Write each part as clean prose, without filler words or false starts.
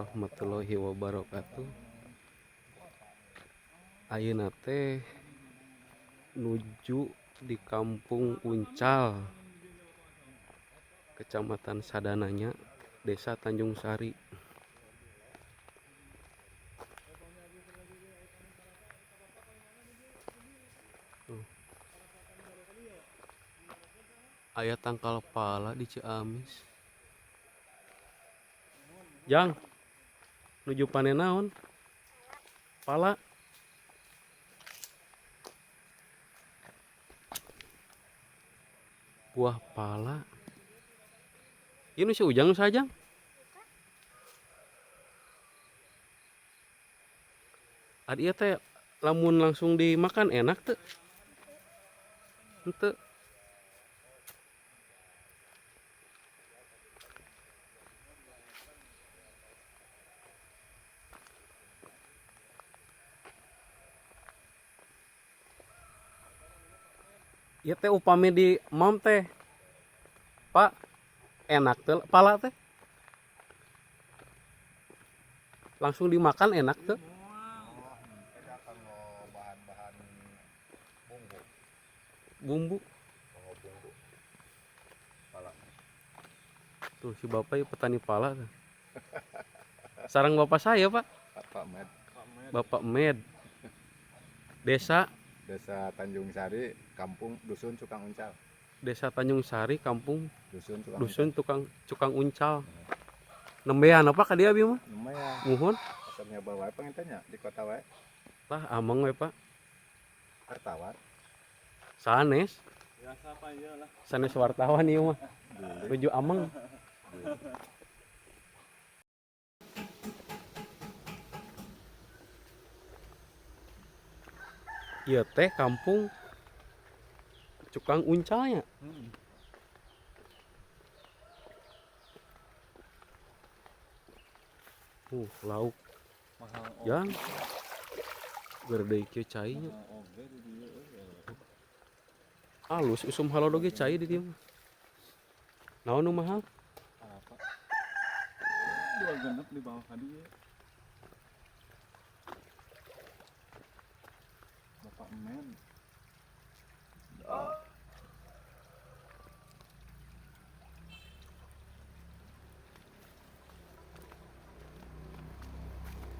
Warahmatullahi wabarakatuh. Ayeuna teh nuju di Kampung Uncal, Kecamatan Sadananya, Desa Tanjung Sari. Tuh. Aya tangkal pala di Ciamis. Jang, nuju panen naon? Pala. Buah pala. Ini si Ujang saja. Adi ieu teh lamun langsung dimakan enak tuh. Henteu. Ieu teh upami di mom teh. Pak, enak tuh pala teh. Langsung dimakan enak tuh. Beda kalau bahan-bahan bumbu, Bumbu. kalau bumbu pala. Tuh si bapak ya petani pala tuh. Sarang bapak saya, Pak. Pak Med, Bapak Med. Desa Desa Tanjung Sari, Kampung Dusun Cukang Uncal. Desa Tanjung Sari, Kampung Dusun Cukang Dusun Tukang Cukang Uncal. Nembean apa ka dia bi mah? Uncal. Lumayan. Muhun. Asalnya bawa pengen di kota wae. Lah ameng we, Pak. Wartawan. Sanes. Biasa apa iya lah. Sanes wartawan ieu mah. Beli. Nuju ameng. Ieu teh kampung Cukang Uncalnya. Lauk Mahal oge. jang. Gede kieu cainya. Mahal oge di dieu euy. Halus usum halodo ge cai di dieu mah. Naon nu mahal? Apa? Dua genep di bawah ka dieu. Bapak Men.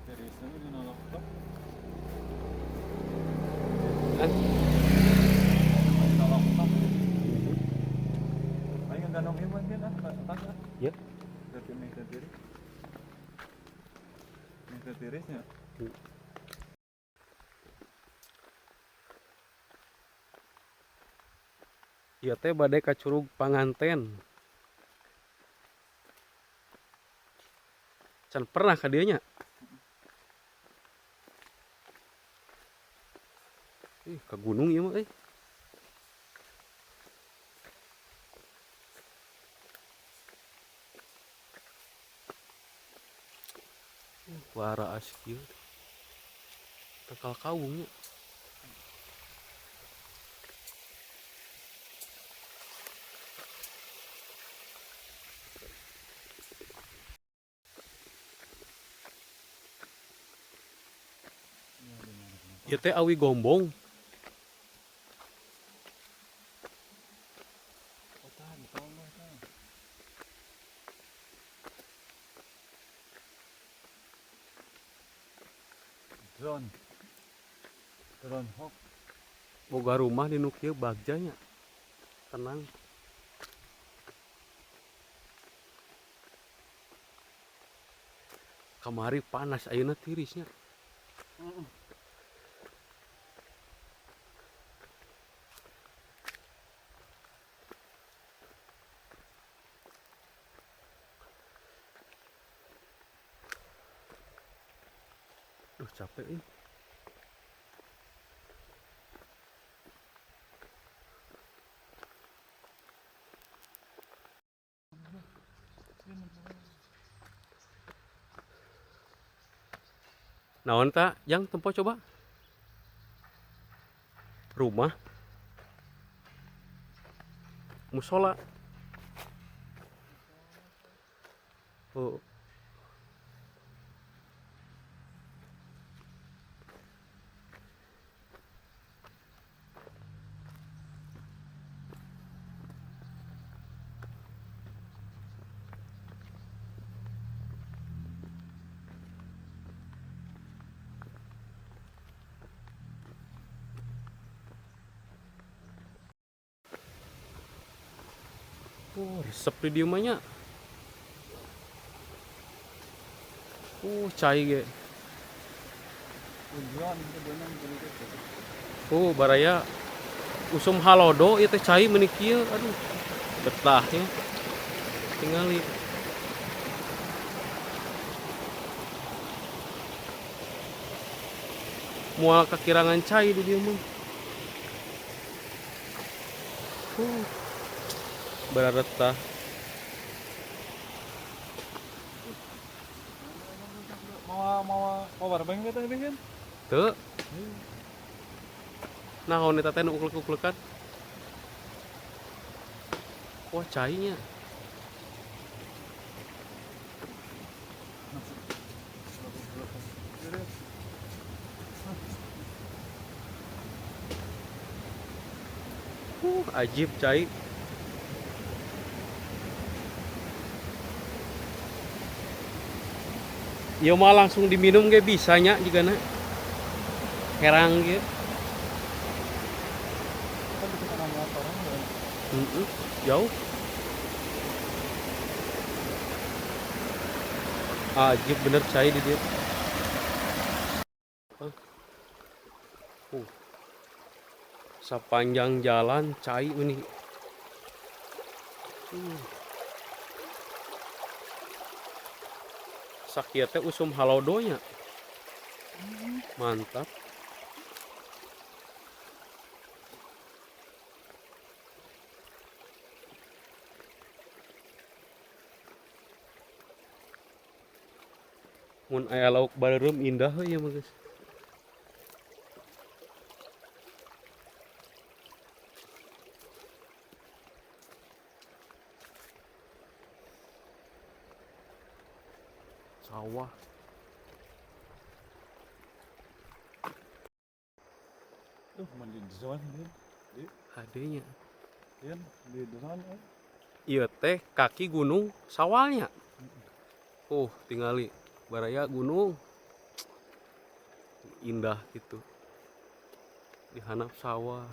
Seriusnya ini nolong tuh. Kan? Nolong tuh. Ayo ganong ieu mah ah, tas ah. Ya. Tapi nih tiris. Nih tirisnya. Ieu teh bade ka Curug Panganten. Can pernah ka dieu nya? Ih, ka gunung ieu mah euy. Waraas kieu. Tangkal kawung nya. Ieu teh awi gombong. Oh, tah di tol mah tah. Drone. Drone hawk. Boga rumah di nu kieu bagja nya. Tenang. Kamari panas ayeuna tirisnya. Duh capek ini. Naon tak? Yang tempo coba. Rumah. Musola. Oh. Oh, resep di dieu mah nya. Cai ge. Baraya usum halodo ieu teh cai meuni kieu, aduh. Betahnya. Tingali. Moal kakirangan cai di dieu mah. Bararetah. Mau power bank kita ini kan? Teu. Naon eta teh nu uklek-uklekan? Wah, cainya. Ajib cai. Ieu mah langsung diminum ge bisa nya jigana. Herang ge. Kan bisa kena motoran ya. Jauh. Ajib bener cai di dieu. Sepanjang jalan cai ini. Sakieu teh usum halodonya. Mantap. Mun aya lauk bareureum indah heuh ieu mah geus. Sawah. Tuh, mandi di zone dia. Hadenya. Iya, di zone. Ieu teh kaki gunung sawalnya. Tingali baraya gunung. Indah gitu. Di hanap sawah.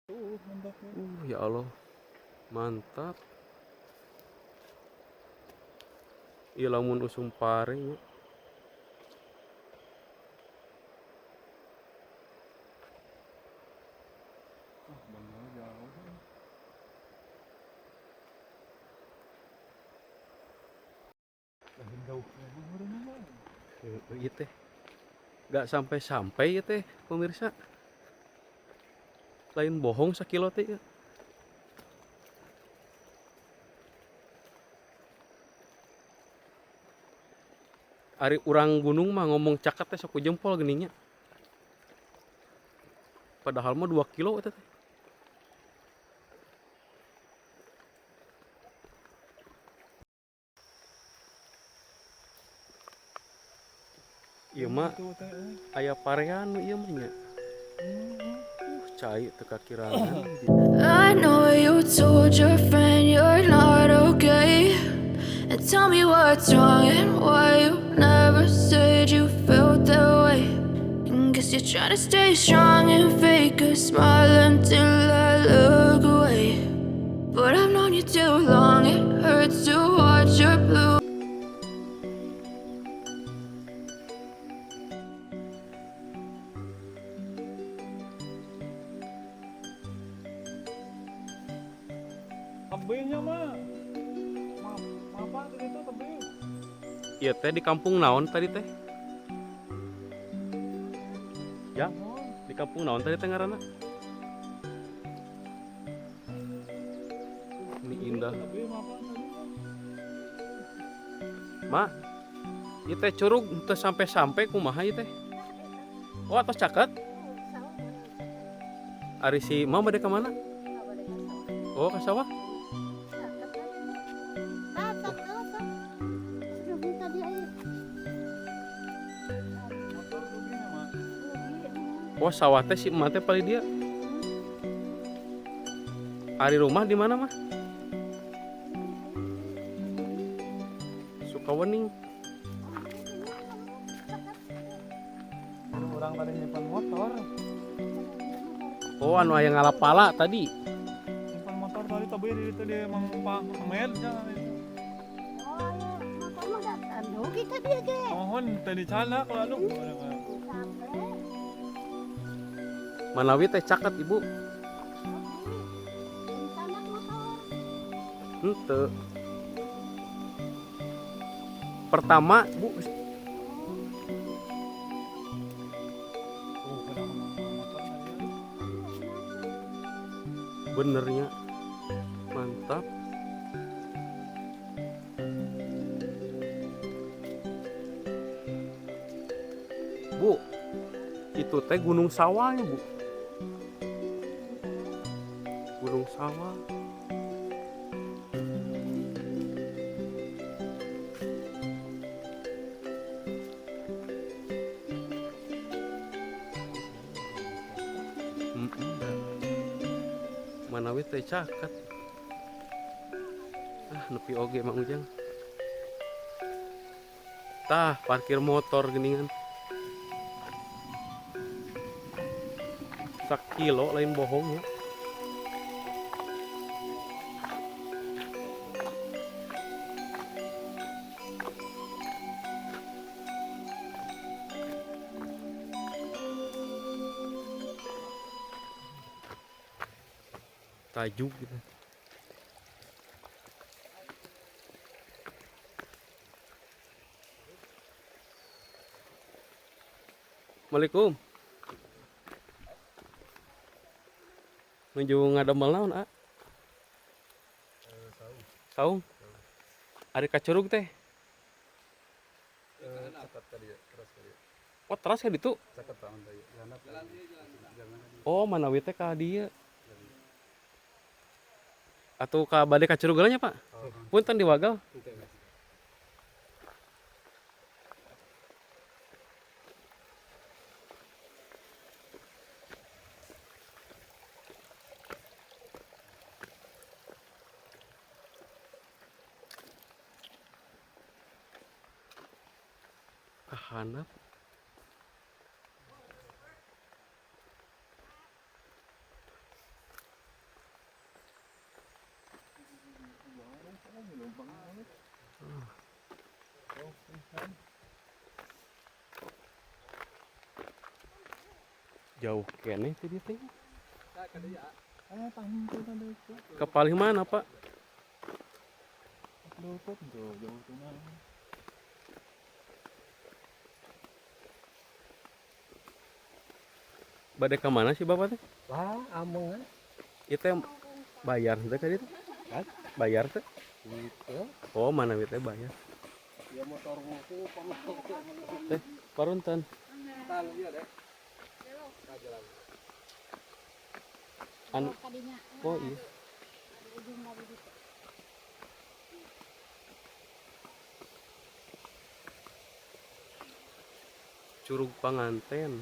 Mantap. Ya Allah. Mantap. Ieu lamun usum pare nya. Bener jauh. Lain jauh. Ieu teh. Gak sampai-sampai ya teh pemirsa. Lain bohong sakilo teh ya. Ari urang gunung mah ngomong caket teh sok ku jempol geuning nya. Padahal mah 2 kilo eta teh. Ieu mah aya parean nu ieu mah nya. Cai teu kakirangan. I know you told your friend you're not okay. And tell me what's wrong and why you never said you felt that way. And guess you're trying to stay strong and fake a smile until I look away. But I've known you too long, it hurts to watch your blue. Tebingnya mah. Apa tadi itu tebing? Iya teh di kampung naon tadi teh? Ya, di kampung naon tadi teh ngaranna? Ini indah. Ma, ieu teh curug teu sampai-sampai kumaha ieu teh? Oh, atos caket? Ari si Mama bade ka mana? Oh, ka sawah? Oh, sawah teh si emak teh paling dia. Ari rumah di mana, Mah? Sukawening. Orang tadi nyimpan motor. Oh, anu aya ngalapala tadi. Simpan motor tadi tapi itu dia emang Pak Med jangan itu. Oh, ya, motor mah datang dugi ka dieu ge. Mohon tadi cana kalau anu. Sampai Manawi teh caket, Ibu. anak motor. Henteu. Pertama, Bu, Oh, kenapa motor tadi? benernya mantap. Bu, itu teh Gunung Sawahnya, Bu. Gunung Sawah. Manawi teh caket. Ah, nepi oge Mang Ujang. Tah, parkir motor geningan. Sakilo lain bohong ya. Tajuk gitu. Assalamualaikum. Nuju ngadamel naon, A? Saung. Ari ka curug teh. Caket tadi ya, teras tadi. Oh, teras ka ditu. Caket tahun tadi. Oh, manawi teh ka dieu. Atau ka bade ka curug nya, Pak? Punten diwagel. Kahanap. Jauh keneh teh dia teh. Ke paling mana, Pak? Lutut tuh jauh tuh mah. Bade ka mana sih Bapak teh? Lah, amongan Itu yang bayar teh ka ditu? Kan? Bayar teh? Gitu. Oh, mana teh bayar. Ya motor muku Teh, parunten. iya deh. Anu, Kadinya. oh iya. Di ujung dari ditu. Curug Panganten.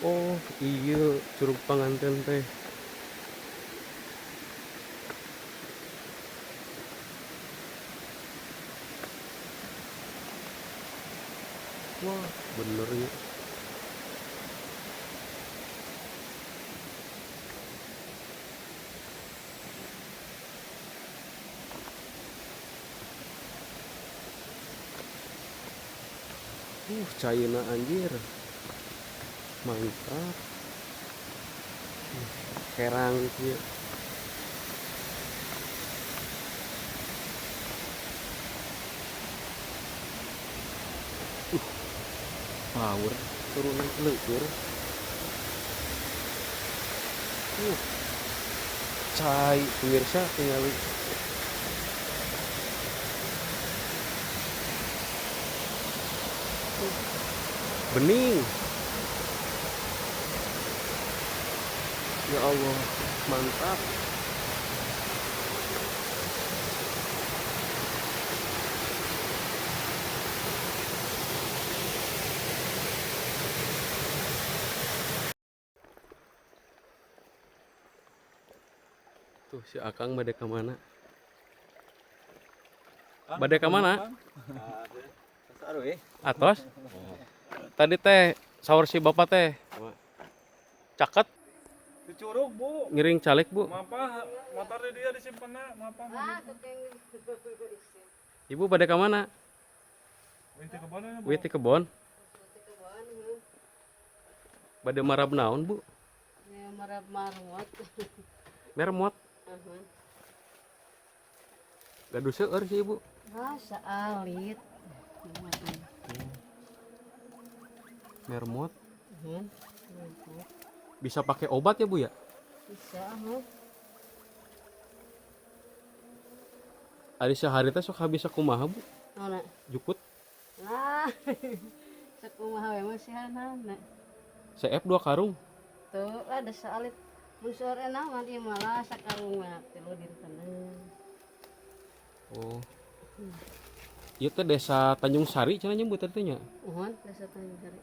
Oh, iya Curug Panganten teh. Wah, bener ya. China anjir. Mantap. Kerang kieu. Power turunan leueur. Cai pemirsa tinggali. Bening. Ya Allah, mantap. Tuh si Akang bade ka mana? Bade ka mana? Atos. Tadi teh saur si bapak teh. Caket. Di Curug, Bu. Ngiring calik, Bu. Mapah motor di dia disimpanna, mapah. Ibu bade ka mana? Wih, di kebun ya, Bu. Wih, ti kebon. Bade marab naon, Bu? Ya, marab marmot. Mermot. Gaduh seueur sih, Ibu. Ah, saalit. Mermot. Bisa pakai obat ya, Bu, ya? Bisa, huh? Ari sehari teh sok bisa kumaha, Bu? Mana? Jukut. Lah. Sakumaha we mah sihanana. CF 2 karung. Tuh, ada saalit. Mun seueur enak mah ieu malah sakarung mah tilu dintenan. Oh. Ieu teh Desa Tanjung Sari cenah nya, Bu, teh nya. Uhun, Desa Tanjung Sari.